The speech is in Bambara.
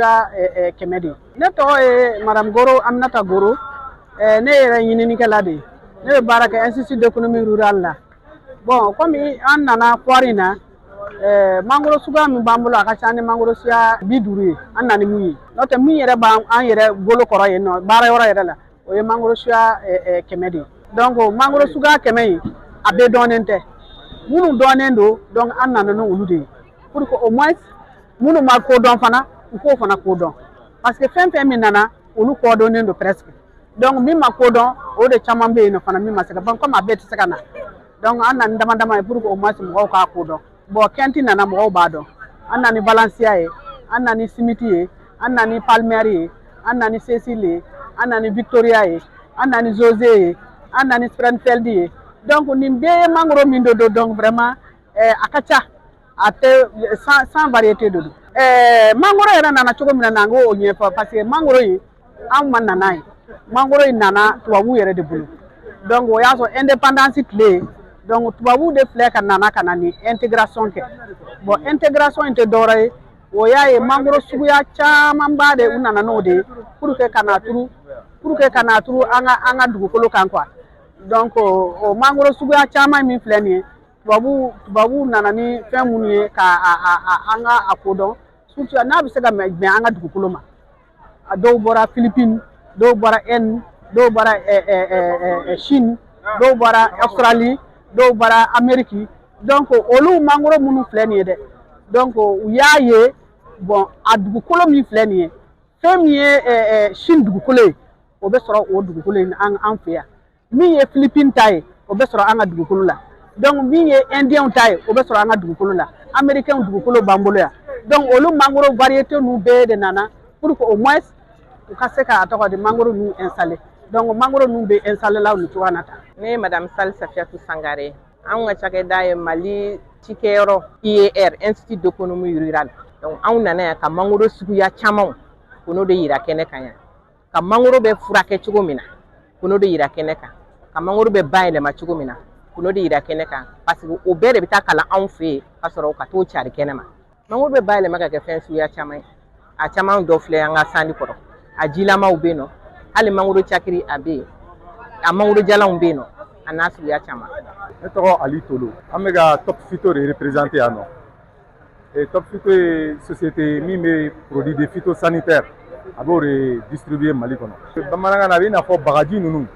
100 de ye. Ne tɔgɔ ye Madame Goro Aminata Goro. Ne yɛrɛ ɲininikɛla de ye. Ne bɛ baara kɛ Institut d'économie rurale la. Bon, komi an nana foire in na, mangoro suguya min b'an bolo, a ka ca ni mangoro suguya 50 ye. An na ni mun ye, n'o tɛ min yɛrɛ b'an an yɛrɛ bolo kɔrɔ yen nɔ, baara yɔrɔ yɛrɛ la, o ye mangoro suguya 100 de ye. Donc mangoro suguya 100 in, a bɛɛ dɔnnen tɛ. Minnu dɔnnen don, donc an nana n'olu de ye pour que au moins minnu ma ko dɔn fana, u k'o fana ko dɔn, parce que fɛn fɛn min nana, olu kɔdɔnnen don presque. Donc min ma ko dɔn, o de caman bɛ yen nɔ fana min ma se ka ban, komi a bɛɛ tɛ se ka na. Donc an nana dama dama ye pour que au moins mɔgɔw k'a ko dɔn. Bon, Kɛnti nana, mɔgɔw b'a dɔn. An nana ni Valencia ye, an nana ni Smith ye, an nana ni Palmer ye, an nana ni Cecil ye, an nana ni Victoria ye, an nana ni Jose ye, an nana ni Springfield ye. Donc nin bɛɛ ye mangoro min de don. Donc vraiment a ka ca, a tɛ 100 variété de don. Mangoro yɛrɛ nana cogo min na, n k'o ɲɛfɔ, parce que mangoro in, anw ma nana ye. Mangoro in nana tubabuw yɛrɛ de bolo. Donc o y'a sɔrɔ indépendance tile. Donc tubabuw de filɛ ka nana ka na ni intégration kɛ. Bon, intégration in tɛ dɔwɛrɛ ye, o y'a ye mangoro suguya camanba de u nana n'o de ye pour que ka na turu, pour que ka na turu an ka dugukolo kan quoi. Donc o mangoro suguya caman min filɛ nin ye, tubabuw nana ni fɛn minnu ye ka a an ka a kodɔn, surtout n'a bɛ se ka bɛn an ka dugukolo ma. A dɔw bɔra Philippines, dɔw bɔra Inde, dɔw bɔra Chine, dɔw bɔra Australie, dɔw bɔra Amérique. Donc olu mangoro minnu filɛ nin ye dɛ, donc u y'a ye, bon, a dugukolo min filɛ nin ye, fɛn min ye Chine dugukolo ye, o bɛ sɔrɔ o dugukolo in an fɛ yan. Min ye Philippines ta ye, o bɛ sɔrɔ an ka dugukolo la. Donc min ye Indien ta ye, o bɛ sɔrɔ an ka dugukolo la. Américain dugukolo b'an bolo yan. Donc olu mangoro variété ninnu bɛɛ de nana pour que au moins u ka se k'a tɔgɔ di mangoro ninnu installer. Donc mangoro ninnu bɛ installer la nin cogoya na tan. Ne ye Madame Sali Safiatou Sangare. Anw ka cakɛda ye Mali cikɛyɔrɔ IER, Institut d'économie rurale. Donc anw nana yan ka mangoro suguya camanw ko n'o de yira kɛnɛ kan yan, ka mangoro bɛ furakɛ cogo min na, ko n'o de yira kɛnɛ kan, ka mangoro bɛ bayɛlɛma cogo min na, ko n'o de yira kɛnɛ kan, parce que o bɛɛ de bɛ taa kalan anw fɛ yen ka sɔrɔ ka t'o cari kɛnɛ ma. Mangoro bɛ bayɛlɛma ka kɛ fɛn suguya caman ye. A caman dɔ filɛ an ka stand kɔrɔ. A jilamaw bɛ yen nɔ, hali mangoro cakiri a bɛ yen, a mangoro jalanw bɛ yen nɔ, a n'a suguya caman. Ne tɔgɔ Ali Tolo. An bɛ ka Top Phyto de représenter yan nɔ. Et Top Phyto ye société min bɛ produit de phytosanitaire, a b'o de distribuer Mali kɔnɔ. Bamanankan na, a bɛ i n'a fɔ bagaji ninnu.